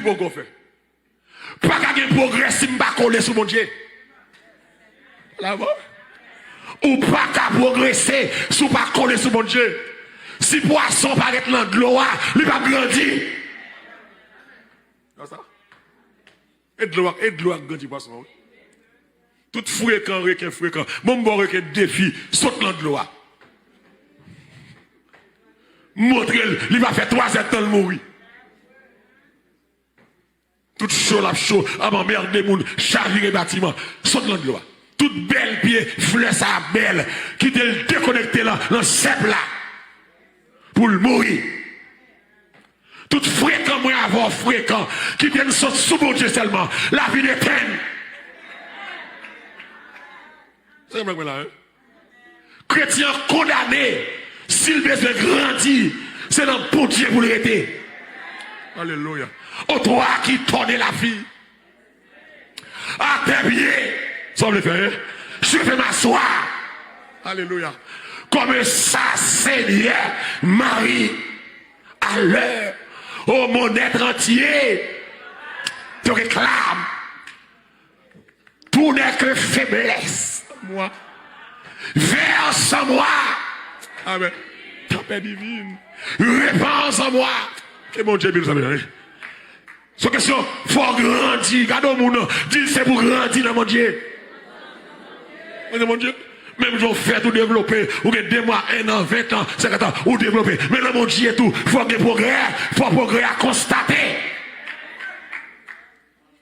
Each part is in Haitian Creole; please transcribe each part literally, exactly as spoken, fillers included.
poko fè. Pa ka gen pwogrè si m pa kole sou Bondye. Lavo. Ou pa ka pwogrese si w pa kole sou Bondye. Si pwason pa ret nan dlo a, li p ap grandi. Sa. E dlo a, e dlo a k grandi pwason an, wi. Tout frekan, reken frekan. Bon, m ba w reken defi, sot nan dlo a. Montre l, li va fè twa zè tan l mouri. Tout cho l ap cho, ap anmède moun, chavire batiman, sot nan dlo a. Tout bèl pye flè sa a bèl, kite l dekonekte lan, lan sèp la, pou l mouri. Tout frekan mwen avè w frekan, kite n sot sou Bondye sèlman, lavi n etenn. Se blag mwen la, hein? Kretyen an kondane, si l bezwen grandi, se nan Bondye pou l rete. Alelouya. Ô toi qui t'en es la vie, à tes pieds, sa w vle fè, hein? Je vais m'asseoir. Alelouya. Comme ça, Seigneur, Marie, à l'heure, oh mon être entier, te réclame. Tout n'est que faiblesse en moi. Verse en moi. Amen. Ta paix divine. Répands en moi. Ke Bondye beni w, zanmi. Se kesyon, fò w grandi. Gade yon moun, di l se pou grandi nan Bondye. Nan Bondye. Menm jan w fèt, ou devlope, ou gen de mwa, en an, ven an, senkant an, ou devlope. Men nan Bondye tou, fò gen pwogrè, fò pwogrè a konstate.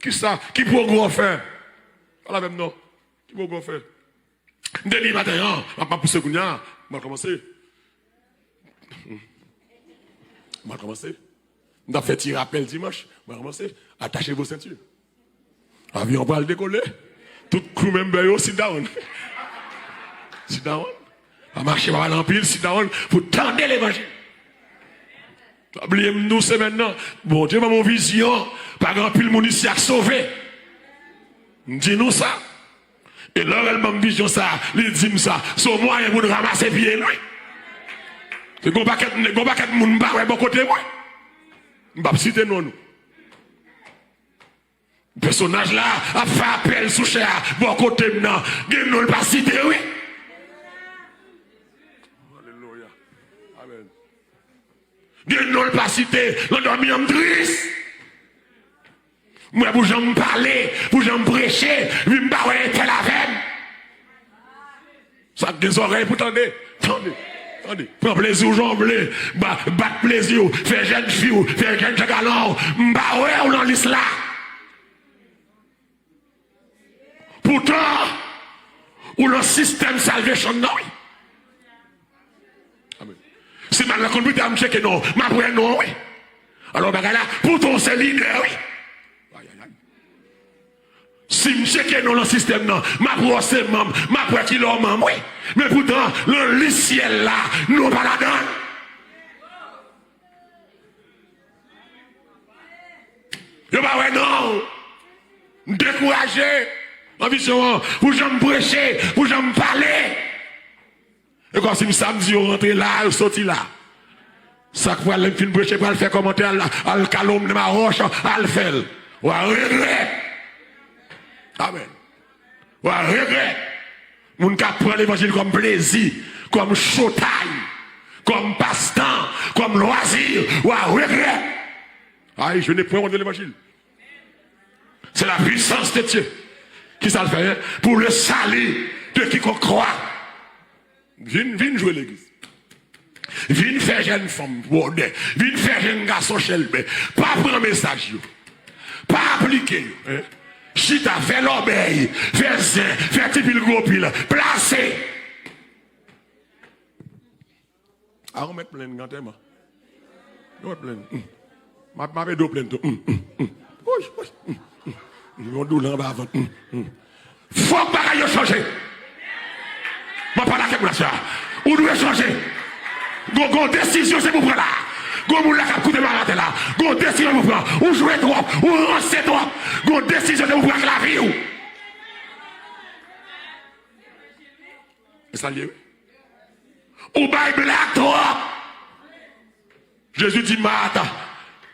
Kisa? Ki pwogrè w fè? Pale avè m non. Ki pwogrè w fè? M te di maten an, m ap, m ap pouse kounye a. M pral kòmanse. M pral kòmanse. M t ap fè ti rapèl dimanch. M pral kòmanse. Attache vos ceintures. Avyon pral dekole. Tout crew member yo, sit down. Sit down. Pa mache, pa pale anpil, sit down pou tande levanjil. Pa bliye m di w semèn nan, Bondye ban m yon vizyon, pa gen anpil moun isi a k sove. M di nou sa. E lè w wè l ban m vizyon sa, li di m sa, se yon mwayen pou n ranmase pye n wi. Se gon pakèt, gon pakèt moun m pa wè bò kote mwen. M p ap site non nou. Pèsonaj la ap fè apèl sou chè a bò kote m nan. Gen non l pa site wi. Alelouya. Amèn. Gen non l pa site. Landòmi an m tris. M wè pou jan m pale, pou jan m preche, epi m pa wè entèl avè m. Sa k gen zòrèy pou tande, tande, tande. Pran plezi w jan w vle, ba, bat plezi w, fè jèn fi w, fè jèn jangalan w. M pa wè w nan lis la. Poutan, ou nan sistèm salvation nan wi. Amèn. Si m al nan konpitè a, m tcheke non, m ap wè non wi. Alò bagay la, poutan w se lidè wi. Ayayay. Si m tcheke non nan sistèm nan, m ap wè w se manm, m ap wè kilè w manm wi. Men poutan, nan lis syèl la, non w pa ladan l. Yo pa wè non w. M dekouraje nan vizyon an, pou jan m preche, pou jan m pale. E kòmsi m samdi yo rantre la, yo soti la. Sa k pral lè m fin preche pral fè kòmantè, al, al kalonm nan mawòch, al fè l. W a regrèt. Amèn. W a regrèt. Moun k ap pran levanjil kòm plezi, kòm showtime, kòm pastan, kòm lwazi, w a regrèt. Ay, je n'ai point honte de l'évangile. C'est la puissance de Dieu. Kisa l fè, hein? Pour le salut de quiconque croit. Vin, vin jwe legliz. Vin fè jèn fanm bwòdè. Vin fè jèn gason chèlbè. Pa pran mesaj yo. Pa aplike yo. Hein? Chita, fè lòbèy, fè zen, fè ti pil gwo pil. Plase. A, ou mèt plenn gantèman. Ou mèt plenn. Mm. M ap, m ap ede w plenn tou. Mm, mm, mm. Woy, woy. Mm, mm. Yon doulè anba vant. Mm, mm. Fòk bagay yo chanje. M ap pale ak kèk moun aswè a. Ou dwe chanje. Gon, gon desizyon se pou pran la. Gon moun la k ap koute m atè la. Gon desizyon pou pran. Ou jwe twòp. Ou ranse twòp. Gon desizyon se pou pran ak lavi w. E sa l ye, wi. Ou bay blag twòp. Jezi di Marthe,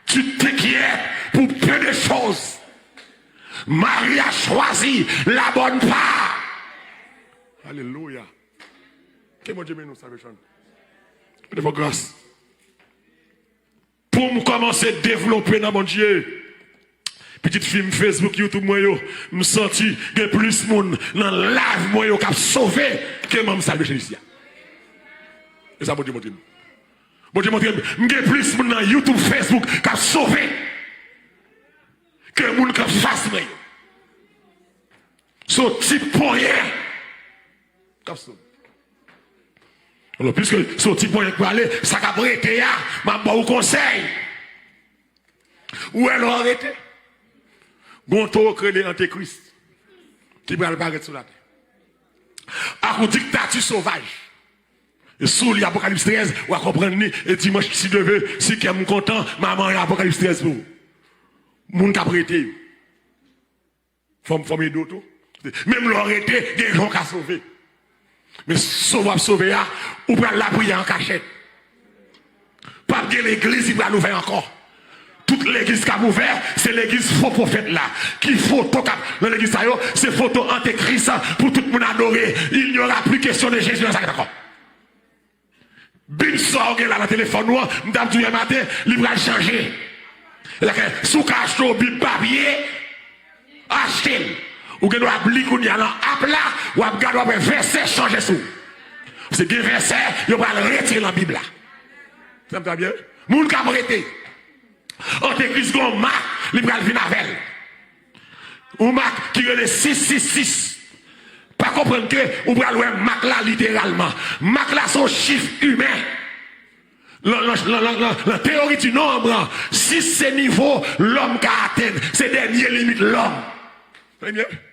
tu t'inquiètes pour peu des choses. Marie a choisi la bonne part. Alelouya. Ke Bondye beni w, Salvation. Mete fò gras. Pou m kòmanse devlope nan Bondye, pitit fi m, Facebook, YouTube mwen yo, m santi gen plis moun nan live mwen yo k ap sove ke manm Salvation isi a. E sa Bondye montre m. Bondye montre m, m gen plis moun nan YouTube, Facebook k ap sove ke moun k anfas mwen yo. Se yon ti ponyen k ap sove. Alò, piske se yon ti ponyen k prale, sa k ap rete a, m ap ba w konsèy. Ou wè lè w rete, gon towo k rele antekris ki pral parèt sou latè. Ak yon diktati sovaj. E si w li Apokalips trèz, w a konprann li. E dimanch, si Dye ve, si kè m kontan, m a manyen Apokalips trèz pou ou. Moun k ap rete yo. Fò m, fò m ede w tou. Menm lè w rete, gen jan w ka sove. Men sove w ap sove a, ou pral lapriyè an kachèt. P ap gen legliz ki pral ouvè ankò. Tout legliz k ap ouvè, se legliz fo pwofèt la. Ki foto k ap nan legliz sa yo? Se foto antekris pou tout moun adore. Il n'y aura plus question de Jésus dans sa ankò. Bib sa w gen la nan telefòn ou an, m t ap di w yè maten, li pral chanje. Sètadi, si w ka achte yon Bib papye, achte l. Ou gen dwa ap li kounye a nan app la, w ap gade, w ap wè vèsè chanje sou ou. Paske gen vèsè, yo pral retire nan Bib la. Sa m ta byen? Moun k ap rete. Antekris gen yon mak, li pral vin avè l. Yon mak ki rele sis sis sis. Pa konprann ke ou pral wè mak la literalman. Mak la se yon chif imen. Lan, lan, lan, lan, lan, lan teyori di nonb, sis se nivo lòm ka atenn. Se dènye limit lòm. Tande byen?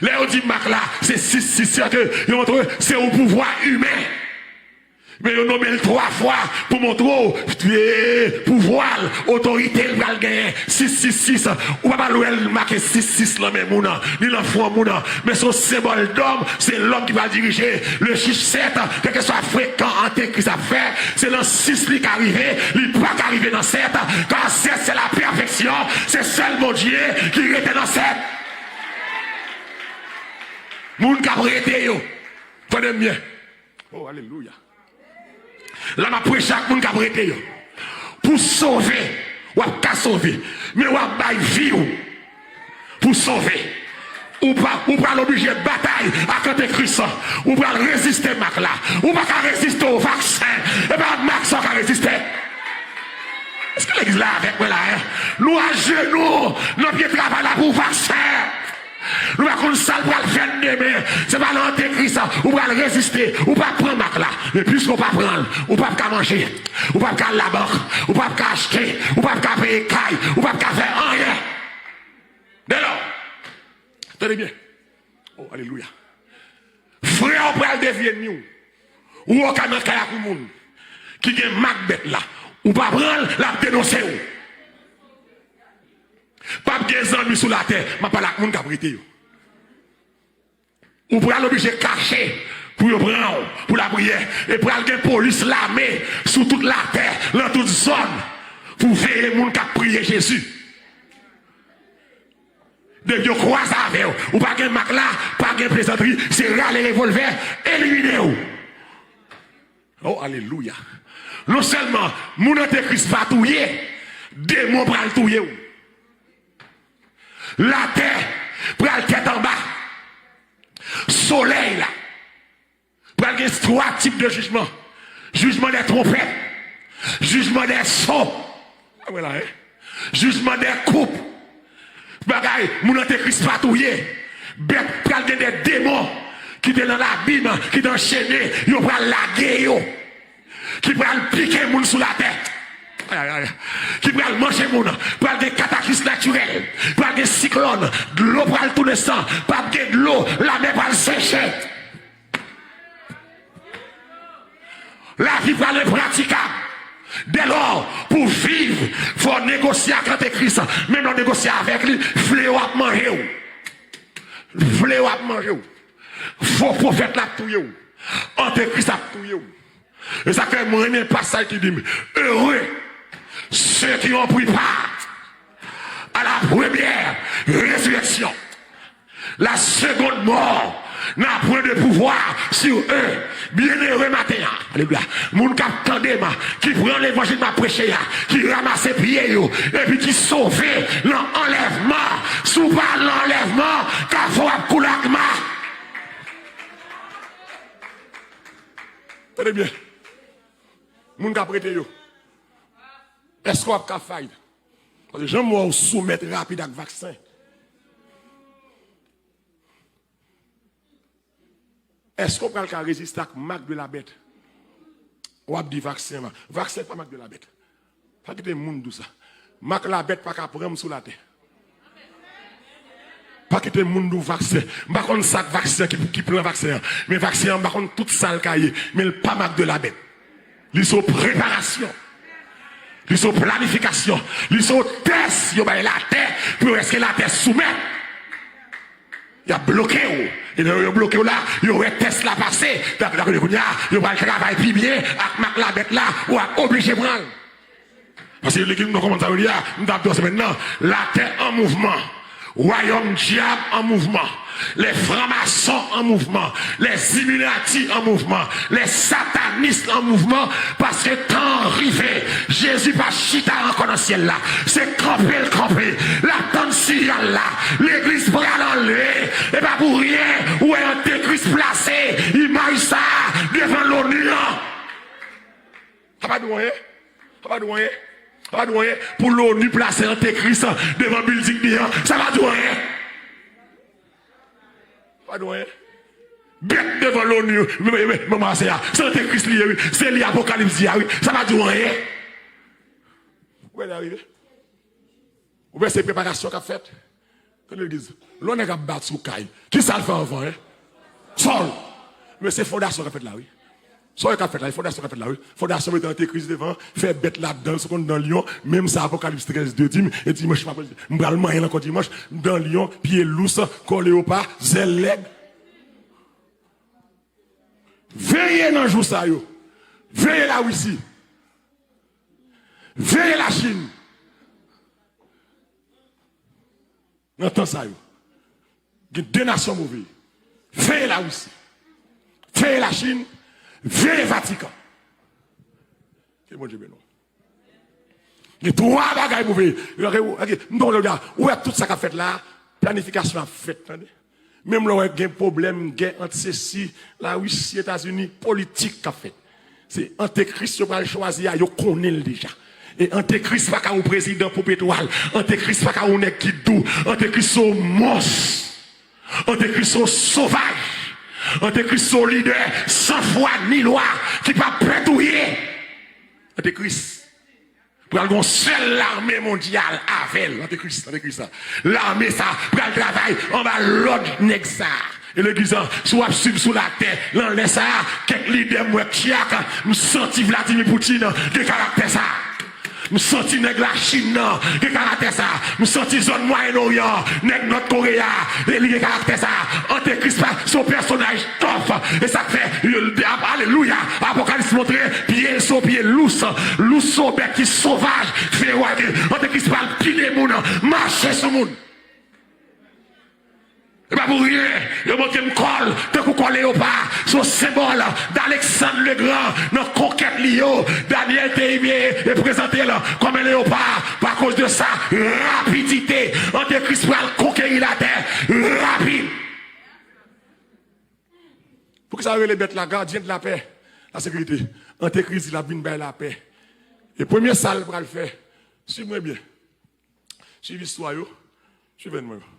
Lè yo di mak la, se sis sis, se ke yo montre se yon pouvwa imen. Men yo nonmen l twa fwa pou montre w, e, pouvwa l, otorite l pral genyen. Sis sis sis, ou pa pral wè l make sis sis nan men moun nan, ni nan fwon moun nan. Men se yon senbòl dòm, se lòm ki pral dirije. Le chif sèt, kèlkeswa frekan antekris ap fè, se nan sis li ka rive, li pa ka rive nan sèt, kar sèt se la pèfeksyon, se sèl Bondye ki rete nan sèt. Moun k ap rete yo, tande m byen. Oh, alelouya. La, m ap preche ak moun k ap rete yo. Pou sove, w ap ka sove. Men w ap bay vi w pou sove. Ou pa, ou pral oblije batay ak antekris lan. Ou pral reziste mak la. Ou pa ka reziste yon vaksen. E pa mak sa w ka reziste. Èske legliz la avèk mwen la, en? Nou ajenou nan pye travay la pou vaksen. Nou pa konn sa l pral fè n demen. Se pa nan antekris ou pral reziste. Ou pa pran mak la. Men piske w pa pran l, ou p ap ka manje. Ou p ap ka al labank. Ou p ap ka achte. Ou p ap ka peye kay. Ou p ap ka fè anyen. Dèlò, tande byen. Oh, alelouya. Frè w pral devye ni w. Ou oka nan kay ak yon moun ki gen mak bèt la. Ou pa pran l, l ap denonse w. P ap gen zanmi sou latè. M ap pale ak moun k ap rete yo. Ou pral oblije kache pou yo pran w pou lapriyè. E pral gen polis, lame sou tout latè, nan tout zòn, pou veye moun k ap priye Jezi. Depi yo kwaze avè w, ou pa gen mak la, pa gen plezantri, se rale revòlvè, elimine w. Oh, alelouya. Non sèlman moun antekris va touye, demon pral touye w. Latè pral tèt anba. Solèy la. Pral gen twa tip de jijman. Jijman dè twonpèt. Jijman dè son. Wè la, en? Jijman dè koup. Bagay, moun antekris pa touye. Bèt pral gen dè demon ki te nan labim, ki te anchene, yo pral lage yo. Ki pral pike moun sou latè. Ay, ay, ay. Ki pral manje moun. Pral gen kataklis natirèl. Pral gen siklòn. Dlo pral tounen san. P ap gen dlo. Lamè pral seche. Lavi pral enpratikab. Dèlò, pou viv, fò w negosye ak antekris. Menm lè w negosye avèk li, fleyo ap manje w. Fleyo ap manje w. Fo pwofèt la ap touye w. Antekris ap touye w. E sa k fè mwen renmen pasaj ki di m, heureux ceux qui ont pris part. À la Première résurrection. La seconde mort n'a point de pouvoir sur eux. Byenere maten an, alelouya, moun k ap tande m, ki pran levanjil m ap preche a, ki ranmase pye yo, epi ki sove nan anlèvman, si w pa nan anlèvman, kafou ap koule ak ma. Tande byen. Moun k ap rete yo. Èske w ap ka fight? Paske jan m wè w soumèt rapid ak vaksen. Èske w pral ka reziste ak marque de la bête? W ap di vaksen an. Vaksen pa marque de la bête. Pa kite moun di w sa. Marque la bête pa ka pran m sou latè. Pa kite moun di w vaksen. M pa konn sa k vaksen ki, ki plan vaksen an. Men vaksen an, m pa konn tout sa l ka ye. Men l pa marque de la bête. Li se yon preparasyon. Li se yon planifikasyon. Li se yon tès yo bay latè pou yo, èske latè soumèt. Y ap bloke w. E lè yo bloke w la, yo wè tès la pase. Dakò, dakò, kounye a, yo pral travay pi byen ak marque la bête la, ou ap oblije pran l. Paske legliz nou konprann sa yo di a, m t ap di w semèn nan, latè an mouvman, wayòm dyab an mouvman, les francs-maçons en mouvement, les Illuminati an mouvman, les satanistes en mouvement, paske tan an rive, Jezi pa chita ankò nan syèl la, se kanpe l kanpe, l ap tann siyal la, legliz pral anle, e pa pou ryen ou wè antekris plase imaj sa a devan l'ONU an. Sa pa di w anyen? Sa pa di w anyen? Sa pa di w anyen? Pou l'ONU plase antekris devan bilding li an, sa pa di w anyen? Sa pa di w anyen? Bèt devan l'ONU, men, men, men, manman se a, se antekris li ye, wi. Se li Apokalips di a, wi. Sa pa di w anyen? Ou wè lè a rive? Ou wè se preparasyon k ap fèt? Tande legliz. Lè yon nèg ap bati yon kay, kisa l fè anvan, en? Sòl. Men se fondasyon k ap fèt la, wi. Sa w wè k ap fèt la, fondasyon k ap fèt la, wi. Fondasyon mete antekris devan, fè bèt ladan l, sou konn dan lyon, menm sa Apokalips trèz de di m, e dimanch m ap, m pral manyen l ankò dimanch, dan lyon, pye lous, kò leyopa, zèl lèg. Veye nan jou sa yo. Veye Larisi. Veye Lachin. Nan tan sa yo, gen de nasyon pou veye. Veye Larisi. Veye Lachin. Veye Vatikan. Ke Bondye beni w. Gen twa bagay pou veye. Ok, ok, m tonbe la, ou wè tout sa k ap fèt la, planifikasyon ap fèt, tande. Menm lè w wè gen pwoblèm, gè ant sesi, Larisi, Etazini, politik k ap fèt. Se antekris yo pral chwazi a, yo konnen l deja. E antekris pa ka yon prezidan pòp etwal. Antekris pa ka yon nèg ki dou. Antekris se yon mons. Antekris se yon sovaj. Antekris se yon lidè san fwa ni lwa ki pa pè touye. Antekris. Pral gon sèl lame mondyal avè l, antekris, antekris la. Lame sa pral travay anba lòd nèg sa. E legliz an, si w ap swiv sou latè, nan lè sa, kèk lidè m wè k tyak, m santi Vladimir Putin gen karaktè sa. M santi nèg Lachin nan gen karaktè sa. M santi zòn Mwayen Oryan, nèg Nòt Kore a, e li gen karaktè sa. Antekris pa se yon pèsonaj tòf. E sa k fè, alelouya, Apokalips montre pye l se yon pye lous. Lous se yon bèt ki sovaj, feraj. Antekris pral pile moun, mache sou moun. E pa pou ryen yo montre m kò l tankou kò leyopa. Se yon senbòl d Aleksann Legran nan konkèt li yo. Danyèl te imeyi e prezante l kòm yon leyopa. Pa koz de sa, rapidite. Antekris pral konkeri latè rapid. Poukisa yo rele bèt la gadyen de lapè, lasekirite? Antekris di l ap vin bay lapè. E premye sa l pral fè, swiv mwen byen. Swiv istwa yo. Swiv ènn mwen yo.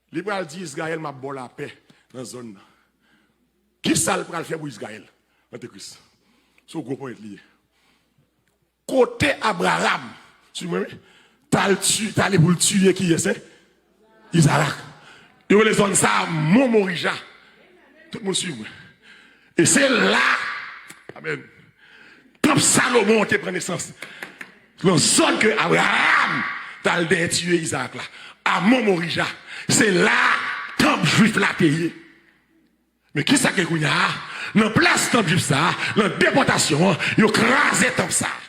Li pral di Izrayèl, "M ap ba w lapè nan zòn nan." Kisa l pral fè pou Izrayèl? Antekris. Se yon gwo ponyèt li ye. Kote Abraram, swiv mwen wi, t al ti-, t ale pou l tiye kiyès, en? Izarak. Yo rele zòn sa a Mon Morija. Tout moun swiv mwen. E se la, amèn, tanp Salomon te pran nesans. Nan zòn ke Abraram t al dèyè tiye Izarak la. A Mon Morija. Se la tanp jwif la te ye. Men kisa k gen kounye a? Nan plas tanp jwif sa a, nan depòtasyon an, yo kraze tanp sa a.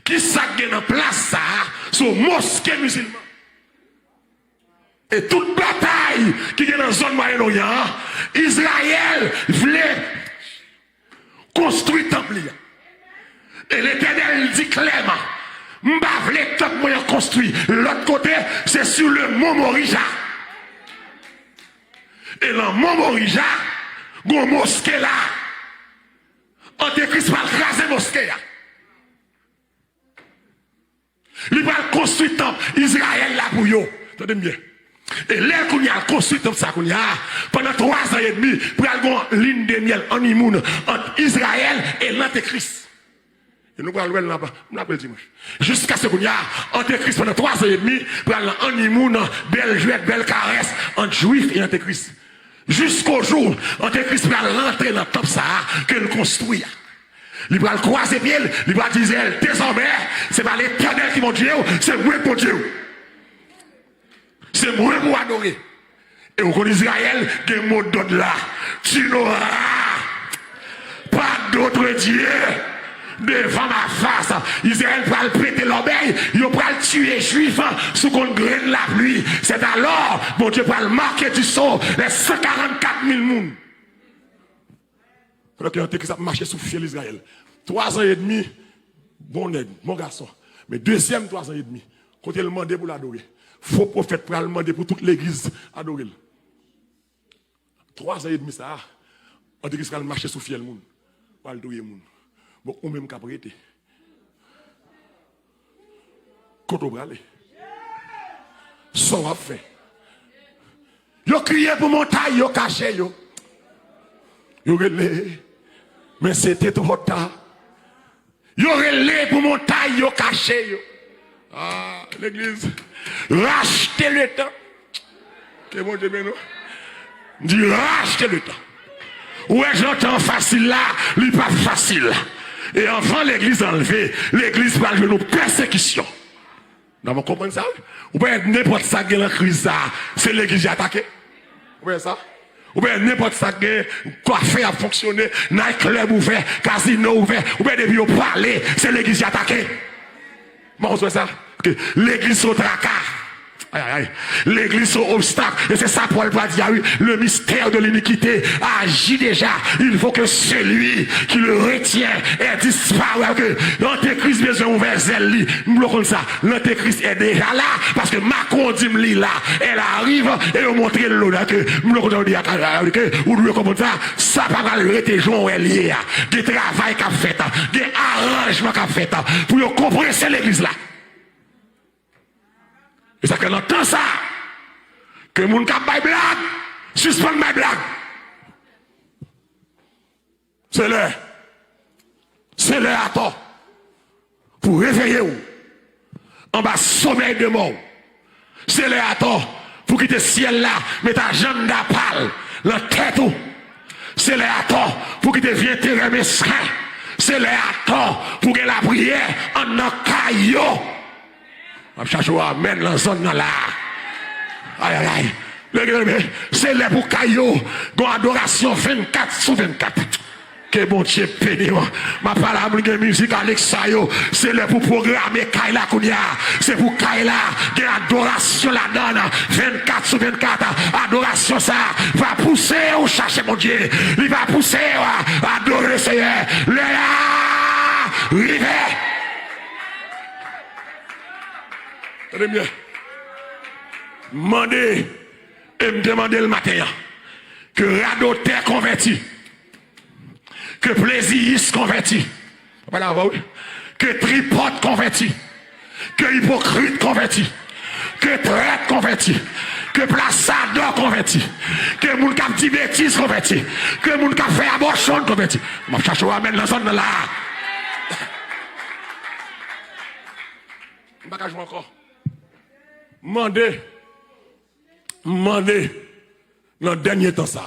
Kisa k gen nan plas sa a? Se yon moske mizilman. E tout batay ki gen nan zòn Mwayen Oryan an, Izrayèl vle konstwi tanp li a. E Letènèl di klèman, "M pa vle tanp mwen an konstwi." Lòt kote, se sou le mont Morija. E nan mont Morija, gon moske la. Antekris pral kraze moske a. Li pral konstwi tanp Izrayèl la pou yo. Tande m byen. E lè kounye a l konstwi tanp sa kounye a, pandan twa zan edmi, pral gon lin de myèl, animoun, ant Izrayèl e lantekris. E nou pral wè l nan, m ap wè l dimanch. Jiskaske kounye a, antekris pandan twa zan edmi, pral nan animoun, bèl jwèt, bèl karès, ant jwif e antekris. Jiskojou antekris pral rantre nan tanp sa a ke l konstwi a. Li pral kwaze pye l, li pral di Izrayèl, "Dezòmè, se pa Letènèl ki Bondye w, se mwen k Bondye w. Se mwen pou w adore." E ou konn Izrayèl gen modòd la, "Tu n'auras pas d'autre Dieu devant ma face." Izrayèl pral pete lòbèy, yo pral tiye jwif sou konn grenn lapli. C'est alors Bondye pral make diso lè san karannkat mil moun. Pandan ke antekris ap mache sou fyèl Izrayèl. Twa zan edmi, bon nèg, bon gason. Men dezyèm twa zan edmi, kote l mande pou l adore. Fo pwofèt pral mande pou tout legliz adore l. Twa zan edmi sa a, antekris pral mache sou fyèl moun, pral touye moun. Bon, ou menm k ap rete, kote w prale? Sa w ap fè? Yo kriye pou montay, yo kache yo. Yo rele, men se te twò ta. Yo rele pou montay, yo kache yo. Ah, legliz, rachte le tan. Ke Bondye beni w. M di, rachte le tan. Ou wè jan tan fasil la, li pa fasil. E anvan legliz anlve, legliz pral jwenn yon pèsekisyon. Nan mwen konprann sa, wi. Ou pa wè nenpòt sa k gen nan kriz sa, se legliz y atake. Ou pa wè sa? Ou pa wè nenpòt sa k gen, kafe ap fonksyone, night club ouvè, kazino ouvè. Ou pa wè depi yo pale, se legliz y atake. Mwen konn sa. Ke legliz se yon traka. Ay, ay, ay. Legliz se yon obstak. E se sa Pòl pral di a, wi. Le mystère de l'iniquité agit déjà. Il faut que celui qui le retient ait disparu. Ke antekris bezwen ouvè zèl li. M vle w konn sa. Lantekris è deja la. Paske Macron di m li la. Elle arrive. E yo montre l lo la. Ke m vle w konn sa, ke ou dwe konprann sa. Sa pa pral rete jan w wè l ye a. Gen travay k ap fèt. Gen aranjman k ap fèt. Pou yo konprese legliz la. E sa k fè nan tan sa, ke moun k ap bay blag, sispann bay blag. Se lè, se lè atò pou reveye w anba somèy de mò w. Se lè atò pou kite syèl la met ajanda pa l nan tèt ou. Se lè atò pou kite vye enterè mesken. Se lè atò pou gen lapriyè anndan kay yo. M ap chache yon amèn nan zòn nan la. Ay, ay, ay. Legliz, se lè pou kay yo gon adorasyon vennkat sou vennkat. Ke Bondye beni w. M ap pale a moun gen mizik Alexa yo. Se lè pou pwograme kay la kounye a. Se pou kay la gen adorasyon ladan l. Vennkat sou vennkat. Adorasyon sa a va pouse w chache Bondye. Li va pouse w adore Senyè. Lè a rive. Tande byen. Mande, e m te mande l maten an, ke radotè konvèti, ke pleziyis konvèti, m pale avè w, wi, ke tripòt konvèti, ke ipokrit konvèti, ke trèt konvèti, ke plasadò konvèti, ke moun k ap di betiz konvèti, ke moun k ap fè abòsyon konvèti. M ap chache yon amèn nan zòn nan la. M pa ka jwe ankò. Mande, mande nan dènye tan sa.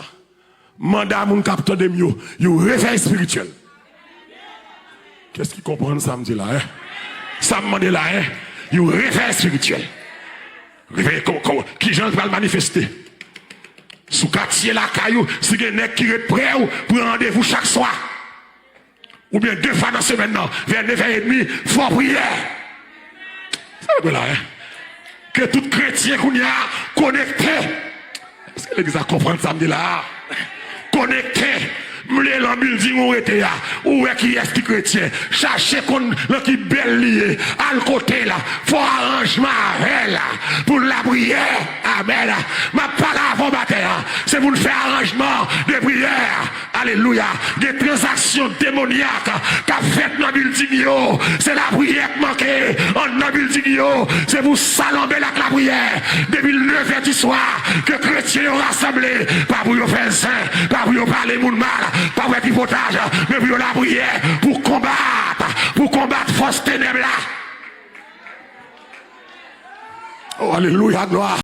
Mande a moun k ap tande m yo, yon revèy espirityèl. Kiyès ki konprann sa m di la, en? Sa m mande la, en? Yon revèy espirityèl. Revèy, ko-, ko-, kijan l pral manifeste? Sou katye lakay ou, si gen nèg ki ret prè ou, pran randevou chak swa. Oubyen de fwa nan semèn nan, vè nèf è edmi, fò priyè. Sa yo la, en? Ke tout kretyen kounye a konekte. Èske legliz la konprann sa m di la a? Konekte. M vle nan bilding ou rete a, ou wè kiyès ki kretyen. Chache konn nan ki bèl li ye. Al kote l. Fè aranjman avè l pou n lapriyè. Amèn. M ap pale avè w maten an. Se pou n fè aranjman de priyè. Alelouya. Gen tranzaksyon demonyak k ap fèt nan bilding yo. Se lapriyè k manke anndan bilding yo. Se pou salanbe l ak lapriyè. Depi nevè di swa, ke kretyen yo rasanble. Pa pou yo fè zen, pa pou yo pale moun mal, pa pou fè tripotaj, men pou yo lapriyè, pou konbat, pou konbat fòs tenèb la. Oh, alelouya, glwa.